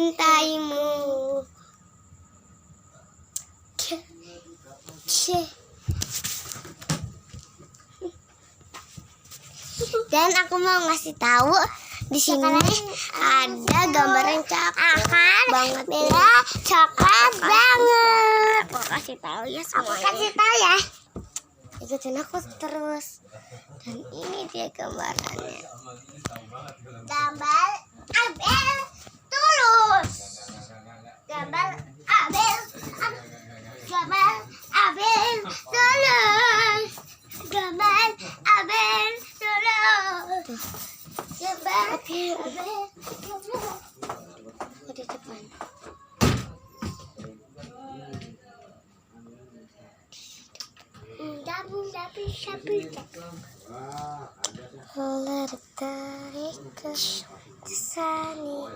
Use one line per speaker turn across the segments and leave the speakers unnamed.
mencintaimu. Dan aku mau ngasih tahu di sini ada gambar yang cakep banget, Bella. Cakep banget. Aku kasih tahu ya semuanya. Aku kasih tahu ya. Ikutin aku terus. Dan ini dia gambarannya. Gambar Abel Tulus. Gambar Abel. Gambar Abel Tulus. Gambar Abel Tulus. Gambar Abel Tulus. Di depan. Tarik ke sana.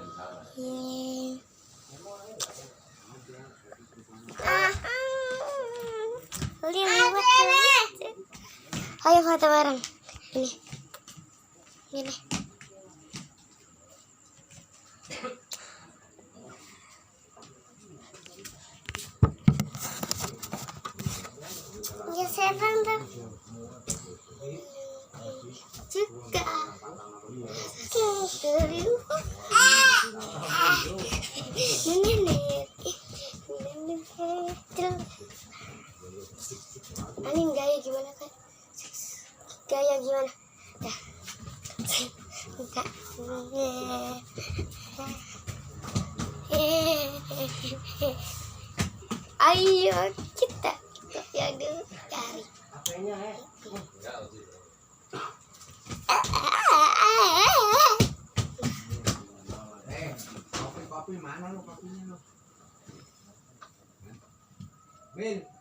Ayo foto bareng. Ini. Ya saya bangga juga. Anin gaya gimana kan? Gaya gimana? Dah. Ayo kita ya dulu cari.
Kopi mana lu kopinya lu? Min.